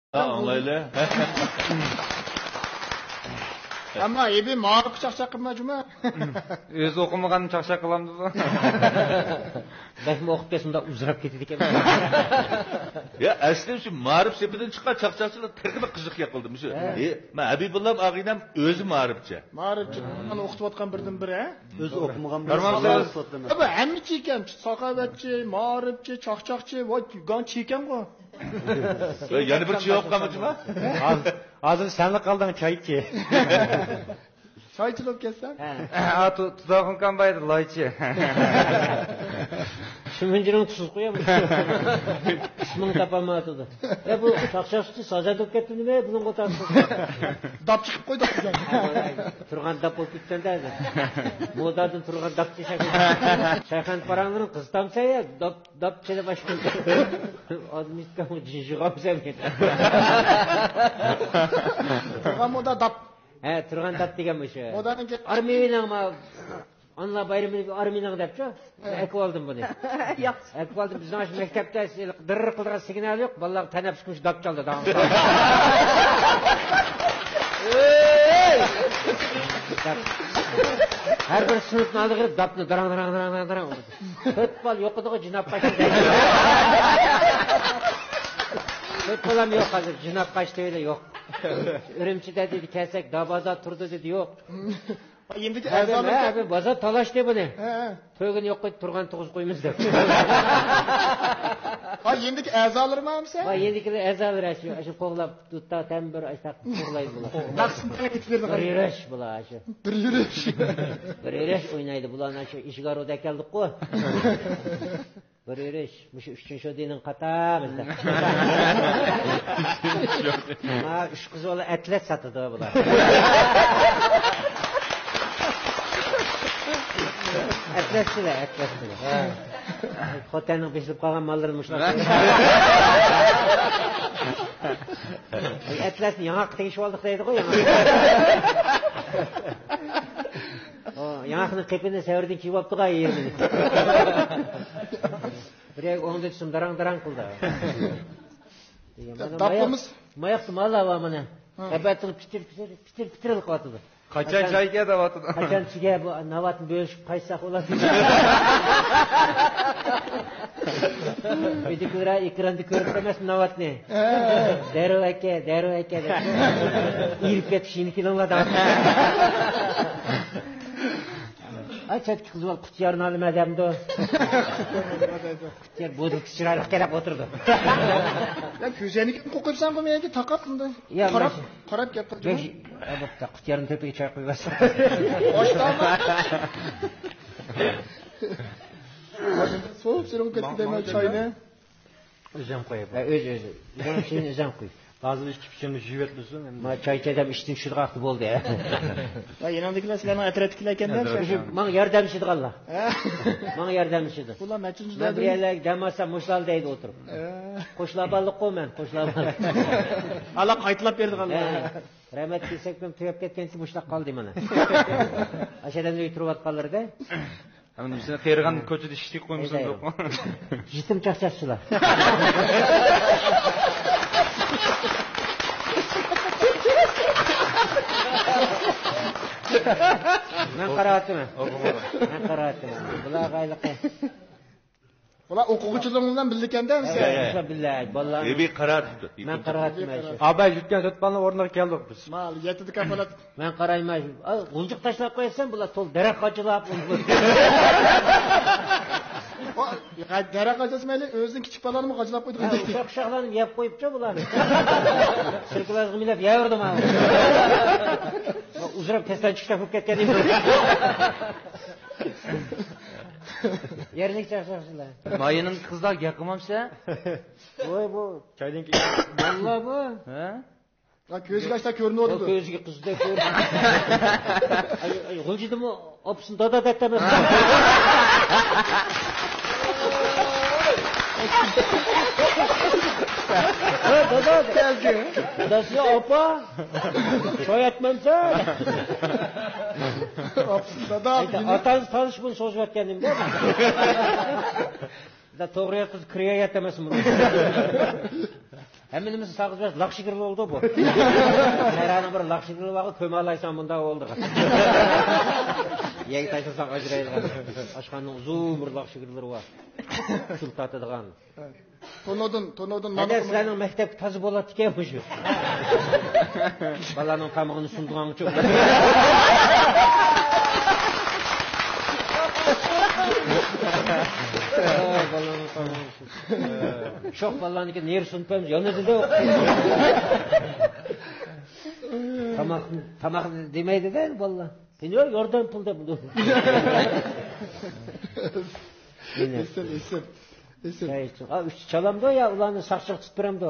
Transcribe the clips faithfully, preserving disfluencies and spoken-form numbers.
ھە، ئاڭلايلى. ئەمما ھېبى مائارىپقا چاقچاق قىلما، جۇما. ئۆزى ئوقۇمىغان چاقچاق قىلامدۇ؟ بەكمۇ ئوقۇپ كەتسە، مۇنداق ئۇزراپ كېتىدىكەن. يا، ئەسلى شۇ مائارىپ سېپىدىن چىققان چاقچاقچىلار تېخىمۇ قىزىق گەپ قىلدى، مۇشۇ. ھە. ئى، مەن ھەبىبۇللا ئاغىنەم ئۆزى مائارىپچى. مائارىپچى. مانا ئوقۇتۇۋاتقان بىردىن بىرى، ھە؟ ئۆزى ئوقۇمىغان بىر. بۇ ھەممىچى ئىكەن، ساخاۋەتچى، مائارىپچى، چاقچاقچى، ۋاي، گاڭ چېكەڭغۇ. يەنە بىر چىۋاپ قالمىدىما؟ ھازىر، ھازىر سەنلا قالدىڭ، چايچى. چايچى بولۇپ كەتسەڭ؟ ھە. ئا، تو-، تۇتاخۇن كامبايدا لايچى. شۇمىنجىنىڭ تۇزى قويۇڭ. ئىسمىڭ تاپالمايۋاتىدۇ. يا، بۇ چاقچاقچى سازا بولۇپ كەتتى نېمە؟ بۇنىڭغا تارتىپ. داپ چىقىپ قويدۇق بىز. تۇرغان داپ بولۇپ كەتكەندە ھازىر. مودادىن تۇرغان داپ دېسەك. چايخانا پاراڭلىرىڭ قىزىتامسەن يا؟ داپ، داپ چېلىپ ئاشقان. ئادمىستكامۇ جىنژىغامسەن؟ تۇرغان مودا داپ. ھە، تۇرغان داپ دېگەن مۇشۇ. مودانىڭ گەپ. ئارمىيىنىڭ ما-، ئانىلار بايرىمى ئارمىنىڭ دەپچۇ. ھە. ئەكىۋالدىم بۇنى. ياخشى. ئەكىۋالدىم. بىزنىڭ ئاشۇ مەكتەپتە دىرر قىلىدىغان سىگنال يوق. بالىلار تەنەپپۇس مۇشۇ داپ چالدى، داڭ. ھەر بىر سىنىپنىڭ ئالدىغا كىرىپ داپنى دىراڭ، دىراڭ، دىراڭ، دىراڭ، دىراڭ. تۆت بال يوقىدىغۇ جىناپ قاچتى. تۆت بالام يوق ھازىر، جىناپ قاچتى ئۆيدە يوق. ئۈرۈمچىدە دېدى، كەلسەك، دابادا تۇردى دېدى، يوق. ھە، يەنىكى ئەزالىرى ھە، بىر بازار تالاشتى بۇنى. ھە، ھە. تۆگىنى يوق قويۇپ تۇرغان تۇغۇز قويىمىز دەپ. ھە، يەنىكى ئەزالىرىمۇ ھەمسە؟ ھە، يەنىكى ئەزالىرى شۇ، شۇ قوغلاپ، دۇتتا، تەمبۇر، ئاشتاق قوغلايدۇ بۇلار. ناخشىسىنى تەلەپ كېتىپ بېرىدىغان. بىر يۈرۈش بۇلار شۇ. بىر يۈرۈش. بىر يۈرۈش ئوينايدۇ بۇلار، شۇ ئىشىگارۇدا كەلدۇققۇ. بىر يۈرۈش، مۇشۇ ئۈچىنچى شودىنىڭ قاتا بىزدە. ھا، ئۈچ قىز بالا ئەتلەس ساتىدۇ بۇلار. ئەتلەسچىلەر، ئەتلەسچىلەر. ھە. خوتەننىڭ بېسىلىپ قالغان ماللىرىنى مۇشۇلار. ئەتلەسنى ياڭاققا تېگىشىۋالدۇق دەيدىغۇ، ياڭاق. ئۇ ياڭاقنىڭ قېپىنى سەۋرىدىن كىيىۋاپتىغۇ يېرىنى. بىرەر ئوڭدا تۇتسۇن، داراڭ داراڭ قىلدى. دېگەن، مانا داپ ماياق-، بولمىسا؟ ماياقتا ماللار بار مانا. ھە. خەپەتىڭ پىتىر، پىتىر، پىتىر، پىتىر قىلىۋاتىدۇ. قاچان، قاچان چاي كەلدى ۋاتىدۇ؟ قاچان چىگە بۇ ناۋاتنى بۆلۈشۈپ قايتساق بولاتتى. ئۆيدىكىلەر ئېكراندا كۆرۈپ ئەمەسمۇ ناۋاتنى؟ ھە. دەررۇ ئەكە، دەررۇ ئەكە دەپ. ئېرىپ كەتتى، شېنى كېلىڭلار دەپ. ئاي، چەتكە قىز بول، قۇتيارنى ئالىمەن دەمدۇ. قۇتيار بۇدرۇكى چىرايلىق كېلىپ ئولتۇرىدۇ. يا، كۆزەينىكىنى قوقۇيۇپسەنغۇ مېنىڭكى تاقاپ مۇنداق. يا، قاراپ، ماشىنا. قاراپ گەپ قىل. بەش، ئە، بوپتۇ، قۇتيارنى تۆپىگە چاي قويۇۋەتسەڭ. ئاشتاما. سوۋۇپ سېلىپ كەتكۈدەيمەن چاينى. ئۆزۈم قويۇپ. ھە، ئۆز، ئۆزى. ئۆزۈم چېيىنى ئۆزۈم قويۇپ. ھازىر ئىچكۈچىنى يۇيۇۋەتمىسۇن ئەمدى. ما چاي چايدام ئىشتىن چۈشىدىغان ۋاقتى بولدى. ۋە يېنىڭدىكىلەر سىلەرنىڭ ئەترەتتىكىلەر ئىكەن-دە. ھە، ماڭا ياردەملىشىدىغانلار. ھە. ماڭا ياردەملىشىدۇ. ئۇلار نەچچىنچى مەن بىر يەرلەرگە دەم ئالسام، مۇشۇلار دەيدۇ ئولتۇرۇپ. ھە. قوشلار بارلىققۇ مەن، قوشلار بار. ئالا قايتىلاپ بېرىدىغانلار. ھە. رەھمەت دېسەكمۇ تۈگەپ كەتكەنچە مۇشۇلار قالدى مانا. ئاشۇ ئادەملەر تۇرۇۋاتقانلىرىدا. ھەم بىزنى قېرىغان كوچىدا ئىشتىك قويمىسۇن. يېتىم چاقچاقچىلار. مەن قاراۋاتىمەن. مەن قاراۋاتىمەن. بۇلارغا ھېلىقى. بۇلار ئوقۇغۇچىلىرىڭىز بىلەن بىللىكەندە، ھەمسە؟ ھە، ھە. بىللە، بالىلار. بىر قاراۋاتىپتۇ. مەن قاراۋاتىمەن. ئاباي يۈتكەن سۆتپالنىڭ ئورنىغا كەلدۇق بىز. مال، يەتتىدە كاپالەت. مەن قارايمەن. ئا، غۇلجۇق تاشلاپ قويسام، بۇلار تول دەرەخ قاچىلاپ. ئا، دەرەخ قاچىلىسا مەيلى، ئۆزىنىڭ كىچىك بالىنىمۇ قاچىلاپ قويدى. ھە، ئۇششاق-ئۇششاقلارنى يەپ قويۇپچۇ بۇلار. سىركىلارغا مىلەپ يەۋەردىم ھازىر. ئۇزراپ كەسلەن چۈشلەپ بولۇپ كەتكەن ئىدى. يەرلىك چاقچاقچىلار. مايىنىڭ قىزلار گەپ قىلمامسە؟ ۋاي بۇ. چايدىن كېيىن. باللا بۇ. ھە؟ ھە، كۆزگە ئاشتا كۆرۈنۈۋاتىدۇ. كۆزگە قىزدا كۆرۈنۈۋاتىدۇ. ئاي، ئاي، غۇلجىدىمۇ ئاپىسىنى دادا دەپ ئەمەس. ھە، دادا. دادىسى ئاپا. چاي ئەتمەمسەن. ئاپىسى دادا. ئاتا تانىش بۇنى سوزۇۋەتكەن نېمە؟ توغرا ياتقۇز كىرگەن يات ئەمەسمۇ؟ ھەممىمىز ساغىز بەس لاخشىگىرلى بولدى بۇ. سەھرانىڭ بىر لاخشىگىرلى بارغۇ، كۆمەلەيسەن بۇنداق بولدى. يەگە تاشلىساق ئاجرايدىغان. ئاشخانىنىڭ ئۇزۇن بىر لاخشىگىرلىرى بار. شۇل تارتىدىغان. تونۇدىن، تونۇدىن. ھەدە سىلەرنىڭ مەكتەپكە تازا بولاتتىكەن مۇشۇ. بالىلارنىڭ تامىقىنى سۇنىدىغانغىچە. بالىلارنىڭ تامىقىنى سۇن-، شوخ بالىلارنىڭكى نېرى سۇنۇپ بەرمىسە يانىدۇ-دە. تاماق، تاماق دېمەيدۇ-دە بالىلار. سېنى ياردەم پۇل دەپ. ئېسىل، ئېسىل. ئېسىل. ھە، ئۈچ چالامدۇ يا ئۇلارنى ساقچىغا تۇتۇپ بېرەمدۇ؟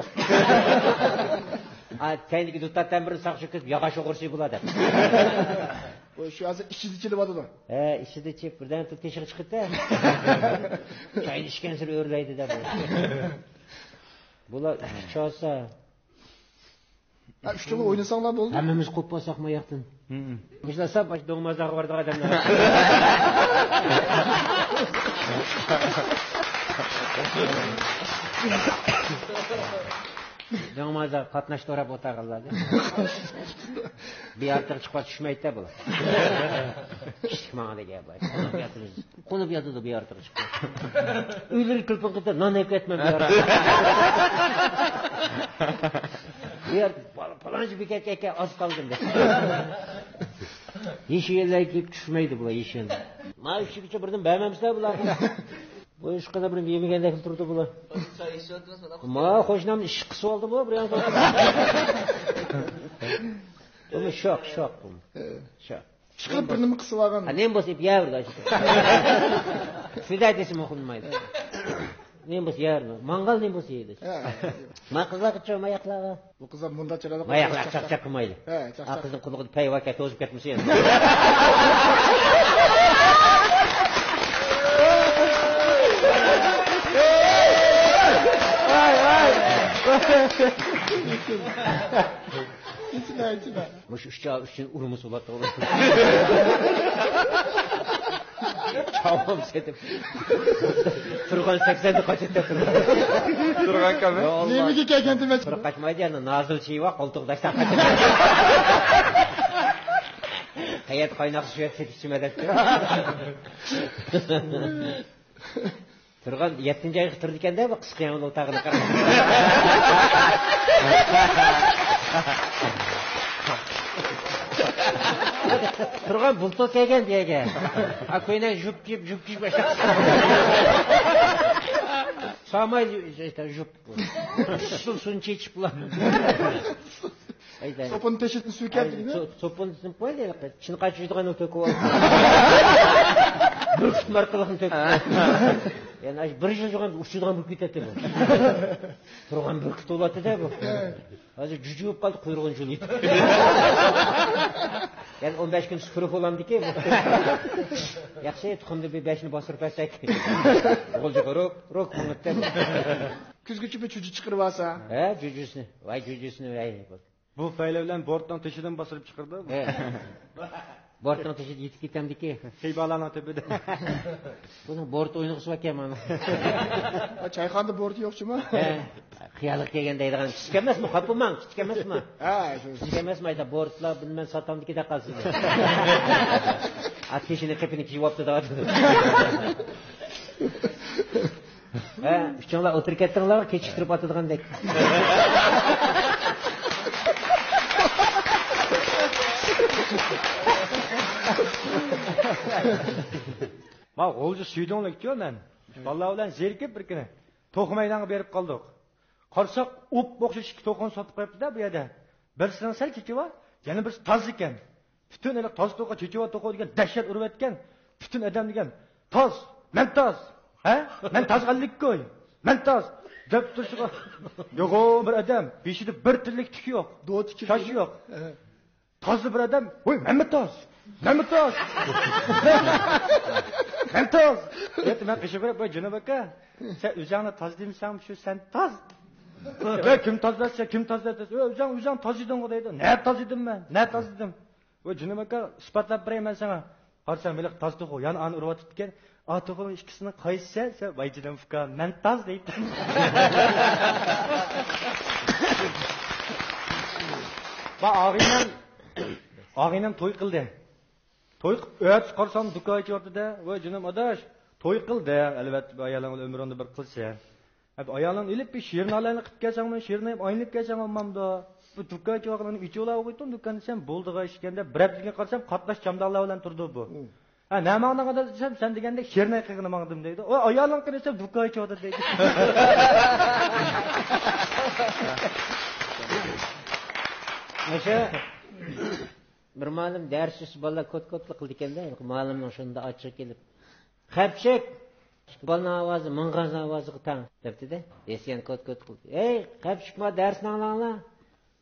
ھە، كەينىدىكى دۇتارتەن بىرنى ساقچىغا كىرىپ، ياغاچ ئوغرىسى بۇلار دەپ. ئۇ شۇ ھازىر ئىچىدە چېلىۋاتىدۇ. ھە، ئىچىدە چېلىپ، بىردەم تۇرۇپ تېشىغا چىقىدۇ. چاينى ئىچكەنسېرى ئۆرلەيدۇ دەپ. بۇلار ئىچىدە چالسا. ھە، ئۈچ چوڭ ئوينىساڭلار بولدى. ھەممىمىز قوپۇپ بولساقمۇ ياقتىن. مۇشۇلار ساپ دوڭمازلارغا بارىدىغان ئادەملەر. دوڭمازلار قاتناش دوراپ ئولتۇرغانلار. بىر يارتىغا چىقىپ چۈشمەيدۇ بۇلار. كىشىلىك ماڭا دېگەن بار. قونۇپ ياتىدۇ بىر يارتىغا چىقىپ. ئۆيلىرى كۈلپۈن قىلىپ، نان ئەكەتمەن بىر يارتىغا. بىر يارتىغا، پالانچى بېكەتكە ئەكە، ئاز قالدىم دەپ. ھېچ يەرلەرگە كېلىپ چۈشمەيدۇ بۇلار، ھېچ يەرلەر. ما ئۈچىگىچە بىردىن بەرمەمسىلەر بۇلارغا. بۇ ئىشقىدا بىر يېمىگەندەك تۇرىدۇ بۇلار. ما قوشنامنى ئىششىق قىسىۋالدىمۇ بىر ياندا. بۇمۇ شوق، شوق بۇمۇ. شوق. ئىشقىلىپ بىر نېمە قىسىۋالغان. ھە، نېمە بولسا يەپ يەۋېرىدۇ. شۇنداق دېسىمۇ ئۇقمايدۇ. نېمە بولسا يەۋېرىدۇ. ماڭغان نېمە بولسا يەيدۇ. ھە. ما قىزلارغىچۇ، ماياقلارغا. بۇ قىزلار مۇنداق چىرايلىق. ماياقلار چاقچاق قىلمايلى. ھە، چاقچاق. قىزنىڭ قۇلىقىدا پەيۋەكە توزۇپ كەتمىسۇن يەنە. ۋاي، ۋاي. ئىچىدە، ئىچىدە. مۇشۇ ئۈچ ئاي ئۈچۈن ئۇرمىسا بولاتتى. چاۋام سېتىپ. تۇرغان سەكسەندە قاچىدى. تۇرغان كەمە. نېمىگە كەلگەن دېمەك؟ بىر قاچمايدۇ، يەنە نازىل چىۋا قولتۇقداشلار قاچىدى. قەيەت قايناق سۈيەت سېتىپ ئىچىمە دەپتۇ. تۇرغان يەتتىنچى ئايغا تۇرىدىكەن-دە، بۇ قىسقا يەڭگىل ئولتۇرغىنى قارا. تۇرغان بۇلتۇر كەلگەن بۇ يەرگە. ھە، كوينەك ژۇپ كىيىپ، ژۇپ كىيىپ باشلاپ. ساماي ژۇپ. سۇ، سۇنى چېچىپ بۇلار. ئەيدە. سوپۇن تېشىدىن سۈركەپ ئەي، دېگىنى؟ سو-، سوپۇن سىنىپ قويدى، چىنقاچ يۈزىدىغان تۆكۈپ ئالدى. بۈركۈت ماركىلىقنى تۆكۈپ. يەنى ئاشۇ بىر يىل يۈرگەن ئۇچىدىغان بولۇپ كېتەتتى بۇ. تۇرغان بۈركۈت بولاتتى-دە بۇ. ھازىر جۈجە بولۇپ قالدى، قۇيرۇقىنى جۇلۇيدۇ. يەنى ئون بەش كۈن سۈپۈرۈپ بولامدىكى بۇ. ياخشى، تۇخۇمدا بىر بەشنى باستۇرۇپ بەرسەك. غۇلجىغا روك، روك ماڭاتتى بۇ. كۈزگىچە بىر جۈجە چىقىرىۋالسا. ھە، جۈجىسىنى. ۋاي، جۈجىسىنى، ۋاي. بۇ پەيلە بىلەن بورتنىڭ تېشىدىن باستۇرۇپ چىقىرىدۇ. ھە. بورتنىڭ تېشىدە يېتىپ كېتەمدىكى. خىبالارنىڭ تېپىدە. بۇنىڭ بورت ئوينىغۇسى باركەن مانا. چايخانىدا بورت يوقچىما؟ ھە. خىيالىغا كەلگەن دەيدىغان كىچىك ئەمەسمۇ، خاپىماڭ، كىچىك ئەمەسمۇ. ھە، شۇ. كىچىك ئەمەسمۇ، ئايتا بورتلار بىلمەن ساتامدىكى دەپ قالسىز. ئات تېشىنى قېپىنى كىيىۋاپتۇ دەۋاتىدۇ. ھە، ئۈچۈڭلار ئولتۇرۇپ كەتتىڭلار، كېچىكتۈرۈپ ئاتىدىغاندەك. ما غۇلجا سۈيدۈڭلۈكتۇ مەن. بالىلار بىلەن زېرىكىپ بىر كۈنى توخۇ مەيدانغا بېرىپ قالدۇق. قارىساق، ئوپئوخشاش ئىككى توخۇنى ساتىپ قويۇپتۇ-دە بۇ يەردە. بىرسىنىڭ سەل كېكى بار، يەنە بىرسى تازا ئىكەن. پۈتۈن ئېلى تاز توخۇ، چېچىۋات توخۇ دېگەن دەھشەت ئۇرۇۋەتكەن. پۈتۈن ئادەم دېگەن، «تاز! مەن تاز! ھە؟ مەن تاز غەللىككوي! مەن تاز!» دەپ تۇرۇشىغا، يوغۇ بىر ئادەم، بېشىدا بىر تىلىك تۈكى يوق، شاشى يوق. ھە. تازا بىر ئادەم، «ۋوي، مەنمۇ تاز! مەنمۇ تاز! مەن تاز!» دەپتۇ. مەن قېشىغا بېرىپ، «ۋاي، جېنىم ئاكا، سەن ئۆزۈڭنى تاز دېمىسەڭمۇ، شۇ سەن تاز!» «ۋاي، كىم تاز دەتسە، كىم تاز دەتسە؟» «ۋاي، ئۆزۈڭ، ئۆزۈڭ تاز ئىدىڭغۇ» دەيدۇ. «نە تاز ئىدىم مەن؟ نە تاز ئىدىم؟» «ۋاي، جېنىم ئاكا، ئىسپاتلاپ بېرەي مەن ساڭا.» قارىسام، ھېلىقى تاز توخۇ يەنە ئانى ئۇرۇۋاتىپتىكەن. ئا، توخۇنىڭ ئىككىسىنىڭ قايسى سەن؟ سەن، ۋاي جېنىم ئۇكا، مەن تاز دەيتتىم. ما ئاغىنەم، ئاغىنەم توي قىلدى. توي قىلىپ ئەتىسى قارىسام، دۇكان ئېچىۋاتىدۇ-دە. ۋاي جېنىم ئاداش، توي قىل-دە، ئەلۋەتتە، ئايالىڭ بىلەن ئۆمرۈڭدە بىر قىلسەن. ئەمدى ئايالىڭنى ئېلىپ، بىر شېرىن ئالەرنى قىلىپ كەلسەڭمۇ، شېرىن ئېلىپ ئايلىنىپ كەلسەڭ بولمامدۇ؟ بۇ دۇكان ئېچىۋالغىنىنى ئېچىۋالاۋېتىڭ، دۇكان دېسەم، بولىدىغان ئىشكەن دەپ، بىر ھەپتىدىن كېيىن قارىسام، قاتناش چامدانلار بىلەن تۇرىدۇ بۇ. ھە، نەماڭدىن ئاداش دېسەم، سەن دېگەندەك شېرىن قىلغىنى ماڭدىم دەيدۇ. ئۇ ئايالىڭ قېنى دېسەم، دۇكان ئېچىۋاتىدۇ دەيدۇ. مۇشۇ بىر مۇئەللىم دەرس ئۈستىدە بالىلار كوت-كوتلا قىلىدىكەن-دە، مۇئەللىمنىڭ شۇنداق ئاچچىقى كېلىپ، «خەپچىك! بالىنىڭ ئاۋازى مىڭغازنىڭ ئاۋازىغا تەڭ» دەپتۇ-دە. دېسىگەن كوت-كوت قىلدى. «ھەي، خەپچىك، ما دەرسنى ئاڭلاڭلار!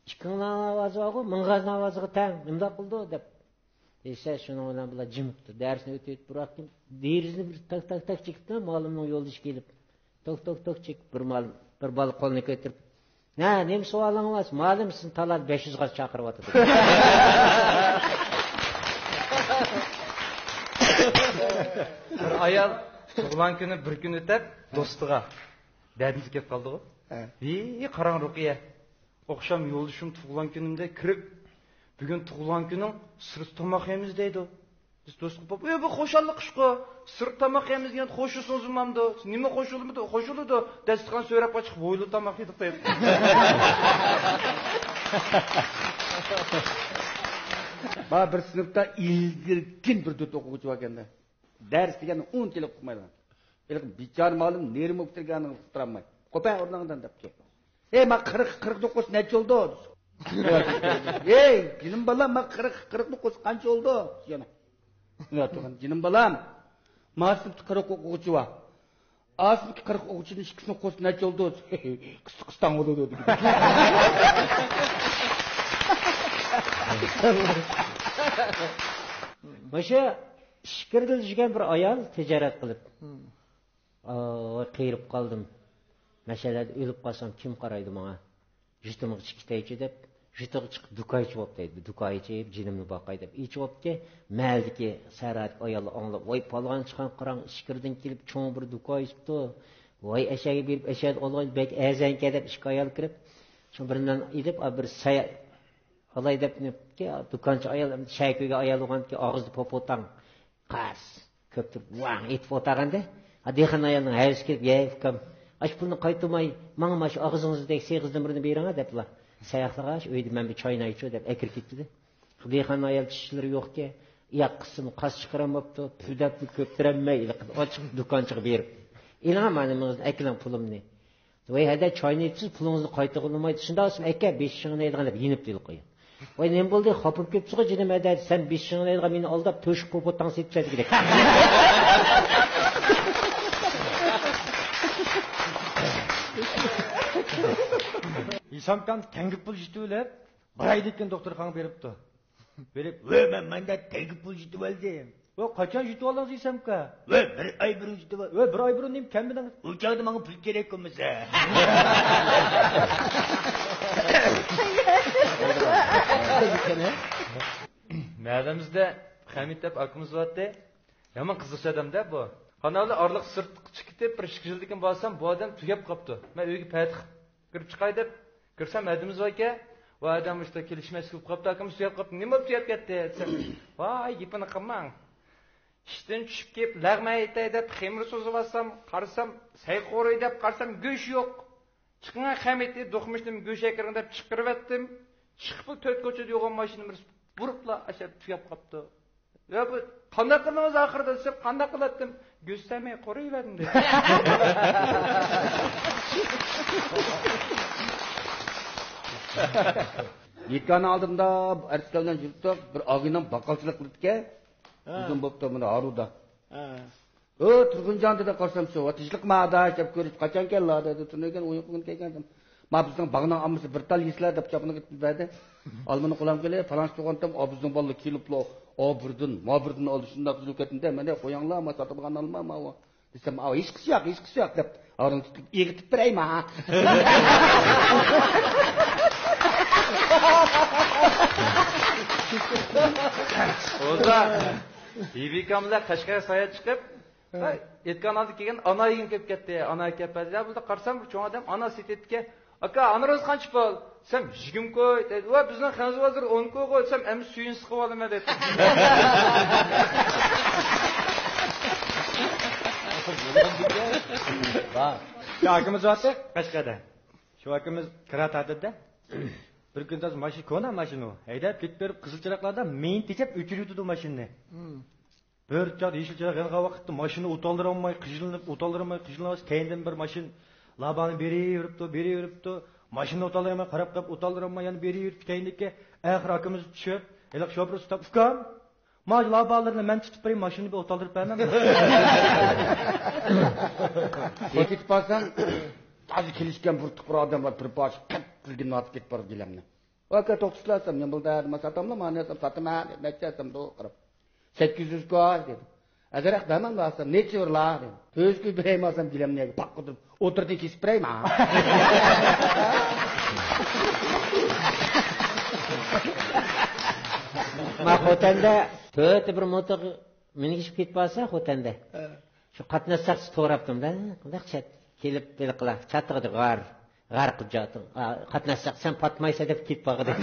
ئىككىڭلارنىڭ ئاۋازى بارغۇ، مىڭغازنىڭ ئاۋازىغا تەڭ، نېمىنداق قىلىدۇ؟» دەپ دېسە، شۇنىڭ بىلەن بۇلار جىمىپتۇ. دەرسنى ئۆتۈۋېتىپ بىراقتىن دېرىزىنى بىر تاك، تاك، تاك چېكىپتۇ. مۇئەللىمنىڭ يولدىشى كېلىپ، توك، توك، توك چېكىپ، بىر مال-، بىر بالا قولىنى كۆتۈرۈپ، «ھە، نېمە سوئالىڭ بار؟ مۇئەللىم سىزنى تالا بەش يۈز غاز چاقىرىۋاتىدۇ.» بىر ئايال تۇغۇلغان كۈنى بىر كۈن ئۆتەپ، دوستىغا، دەدىسى كېلىپ قالدىغۇ. ھە. ھېي، قاراڭ، رۇقىيە، ئاخشام يولدىشىم تۇغۇلغان كۈنۈمدە كىرىپ، «بۈگۈن تۇغۇلغان كۈنۈڭ، سىرتتا تاماق يەيمىز» دەيدۇ. بىز دوستقا بولۇپ، «ئۆي، بۇ خۇشاللىق ئىشقۇ. سىرتتا تاماق يەيمىز دېگەن خۇشالسىڭىزمامدۇ؟ نېمە خۇشالمىدۇ؟ خۇشالىدۇ. داستىخان سۆرەپ قاچىقىپ ھويلا تاماق يېدۇق» دەيدۇ. ما بىر سىنىپتا ئىلگىرىكىن بىر دۆت ئوقۇغۇچى باركەن-دە. دەرس دېگەننى ئۇنچىلىك ئۇقمايدىغان. ھېلىقى بىچارە مۇئەللىم نېرىمۇ پۈتتۈرگەننى ئۇقتۇرالماي، «قوپە ئورنۇڭدىن» دەپتۇ. «ھەي، ما قىرىق، قىرىق توققۇز نەچچە بولدى؟» «ھەي، جېنىم بالام، ما قىرىق، قىرىق توققۇز قانچە بولدى؟» يەنە «يا تۇغان جېنىم بالام، ما سىنىپتا قىرىق ئوقۇغۇچى بار. ئا سىنىپتىكى قىرىق ئوقۇغۇچىنىڭ ئىككىسىنى قوشسا نەچچە بولدى؟» «قىستا قىستاڭ بولىدۇ» دېدى. مۇشۇ ئىچكىرىدە يۈرگەن بىر ئايال تىجارەت قىلىپ، ئاۋاي، قېرىپ قالدىم. مەشەلەردە ئۆلۈپ قالسام، كىم قارايدۇ ماڭا؟ ژۇتۇمغا چىقىپ كېتەيچۇ دەپ، ژۇتىغا چىقىپ، دۇكان ئېچىۋاپتۇ. دۇكان ئېچىپ، جېنىمنى باقاي دەپ ئېچىۋاپتۇ. مەھەللىدىكى سەھرادىكى ئاياللار ئاڭلاپ، «ۋاي، پالغان چىقان قاراڭ، ئىچكىرىدىن كېلىپ، چوڭ بىر دۇكان ئېچىپتۇ. ۋاي، ئەشەگە بېرىپ، ئەشەدە ئالغان بەك ئەرزانكەن» دەپ، ئىككى ئايال كىرىپ، شۇ بىرىنى ئېلىپ، بىر سەي ئالاي دەپ، دۇكانچى ئايال، شەكىگە ئايال بولغاندىكىن، ئاغزىدا پوپۇتاڭ. قارس كۆپتۈرۈپ ۋاڭ ئېتىپ ئولتۇرغاندا، ھە، دېھقان ئايالنىڭ ھەۋىسى كېلىپ، «يەي ئۇكام، ئاشۇ پۇلنى قايتۇرماي، ماڭا مانا شۇ ئاغزىڭىزدەك سېغىزدىن بىرنى بېرىڭە» دەپلا، ساياقلىغاچ، «ئۆيدە مەن بىر چاينايچۇ» دەپ ئەكىرىپ كېتىدۇ. دېھقان ئايال چىشلىرى يوقكەن، ياق قىسسىمۇ قاس چىقىرالماپتۇ، پۈدەپنى كۆپتۈرەلمەي، ھېلىقى ئاچچىق دۇكانچىغا بېرىپ، «ئېلىڭە مانا نېمىڭىزنى، ئەكېلىڭ پۇلۇمنى.» «ۋەي ھەدە، چاينى ئىچسىز، پۇلىڭىزنى قايتۇرغىلى بولمايدۇ، شۇنداق بولسىمۇ ئەكە، بېشىڭنى ئېلىغىن» دەپ يېنىپ دېلىپ قويۇڭ. «ۋاي، نېمە بولدى؟ خاپىمۇ كېتىپسىغۇ جېنىم ھەدە، سەن بېشىڭنى ئېلىغان مېنى ئالداپ، تۆشۈك پوپۇتاڭ سېتىپ چەتكىدەك.» ھېسامكام تەڭگە پۇل يېتىۋېلىپ، بىر ئايدىن كېيىن دوختۇرخانىغا بېرىپتۇ. بېرىپ، «ۋە، مەن مەندە تەڭگە پۇل يېتىۋالدىم.» «ۋە، قاچان يېتىۋالدىڭىز، ھېسامكا؟» «ۋە، بىر ئاي بۇرۇن يېتىۋال-» «ۋە، بىر ئاي بۇرۇن نېمە كەلمىدىڭىز؟» «ئۇ چاغدا ماڭا پۇل كېرەك بولمىسا.» مەھەللىمىزدە خەمىت دەپ ئاكىمىز بارتتى. يامان قىزىقچى ئادەمدە بۇ. قانالى ئارىلىق سىرتقا چىقىپ كېتىپ، بىر ئىككى يىلدىن كېيىن بارسام، بۇ ئادەم تۈگەپ قاپتۇ. مەن ئۆيگە پەتىخ كىرىپ چىقاي دەپ كىرسەم، ھەدىمىز باركەن، ۋە ئادەم ئۇشتا كېلىشمەسلىك بولۇپ قاپتۇ، ئاكام تۈگەپ قاپتۇ، نېمە بولۇپ تۈگەپ كەتتى دېسەم، ۋاي، گېپىنى قىلماڭ. ئىشتىن چۈشۈپ كېلىپ، لەغمەن ئېتەي دەپ خېمىر سوزۇۋاتسام، قارىسام، سەي قورۇي دەپ قارىسام، گۆش يوق. چىقىڭا خەمىتى، دوقمۇشتىن گۆش ئەكىرىڭ دەپ چىقىرىۋەتتىم. چىقىپلا تۆت كوچىدا يوغان ماشىنا بىرسى بۇرۇپلا ئاشۇ تۈگەپ قاپتۇ. يا بۇ قانداق قىلدىڭىز ئاخىرىدا دېسەم، قانداق قىلاتتىم؟ گۆش سەمەي قورۇيۋەردىم دېدى. يېتىكانىڭ ئالدىمدا ئەرتىسلەر بىلەن يۈرۈپتۇق، بىر ئاغىنەم باققالچىلىق قىلىدىكەن. ھە. ئۇزۇن بوپتۇ مانا ھارۇدا. ھە. «ئۆ، تۇرغۇنجان» دېدى، قارىسام شۇ، «ۋاتىشلىق ما ئاداش» دەپ كۆرۈشۈپ، «قاچان كەلدى» دېدى، تۈنۈگۈن ئويۇن قىلغىن كەلگەن. «ما بىزنىڭ باغنىڭ ئاممىسى بىر تال يېسىلە» دەپ چاپىنىغا ئېتىپ بەردى. ئالمىنى قولۇمغا ئېلىپ، پالانچى تۇغانتام، «ئا، بىزنىڭ بالىلار كېلىپلا، ئا، بىردىن، ما بىردىن ئالدى، شۇنداق ئۈزۈلۈپ كەتتىم» دە، مەن، «قويۇڭلار، ما ساتىدىغان ئالما، ماۋۇ» دېسەم، «ئا، ھېچقىسى يوق، ھېچقىسى يوق» دەپ، ئارىنى تۇتۇپ، «ئېغىتىپ بېرەي ما.» ئوزا. بىبىكام بىلەن قەشقەرگە ساياھەت چىقىپ، ھە. ئېيتقان ئالدى كەلگەن ئانا يېگىم كېلىپ كەتتى. ئانا كەپ بەردى. بۇندا قارىسام، بىر چوڭ ئادەم ئانا سېتىۋېتىدىكەن. «ئاكا، ئانا روزى قانچە پۇل؟» دېسەم، «يىگىرمە كوي» دەيدۇ. «ۋە بىزنىڭ خەنزۇ ھازىر ئون كويغۇ» دېسەم، «ئەمدى سۈيىنى سىقىپ ئالىمەن» دەيدۇ. بار. شۇ ئاكىمىز بارتى قەشقەردە. شۇ ئاكىمىز كىرا تارتىدىدە. بىر كۈنى ماشىنا، كونا ماشىنا ئۇ. ھەيدەپ كېتىپ بېرىپ، قىزىل چىراغلاردا مېيىنى تېجەپ ئۆچۈرۈۋېتىدۇ ماشىنىنى. بىر چاغدا يېشىل چىراغ يانغان ۋاقىتتا ماشىنا ئوتالدۇرالماي قىژىلىنىپ، ئوتالدۇرالماي قىژىلىنىپ، كەينىدىن بىر ماشىنا لابانى بېرىۋېرىپتۇ، بېرىۋېرىپتۇ. ماشىنا ئوتالدۇرالماي قاراپ قېلىپ، ئوتالدۇرالماي يەنە بېرىۋېرىپتۇ كەينىدىكى. ئاخىرى ئاكىمىز چۈشۈپ، ھېلىقى شوپۇر توختاپ، «ئۇكام، ما لابانلىرىنى مەن تۇتۇپ بېرەي، ماشىنىنى بىر ئوتالدۇرۇپ بەرمەممۇ؟» سېتىپ بارسام، تازا كېلىشكەن بىر تۇپراق ئادەملەر بىر پارچە قەپ تىزگىنىنى ئاتىپ كېتىپ بارىدۇ گىلەمنى. «ئاكا، توختىسىلا» دېسەم، «نېمە بولدى؟» دېمە، «ساتاملا مانا» دېسەم، «ساتىمەن» دەپ نەچچە دېسەم، دو قاراپ. «سەككىز يۈز كوي» دېدى. «ئازراق بەرمەڭ» دېسەم، «نەچچە بېرىلا» دېدى. «تۆت يۈز كوي بېرەيمۇ» دېسەم، گىلەمنى يەرگە پاق قىلدۇرۇپ، «ئوتتۇرىدىن كېسىپ بېرەيمۇ؟» ما خوتەندە تۆتى بىر موتور مىنىشىپ كېتىپ قالسا خوتەندە. شۇ قاتناش ساقچىسى توراپتىمدا، قانداق چەت كېلىپ ھېلىقىلار چاتىقىدا غار، غار قىلىپ جاتىڭ. قاتناش ساقچىسى سەن پاتمايسەن دەپ كېتىپ باغىدى.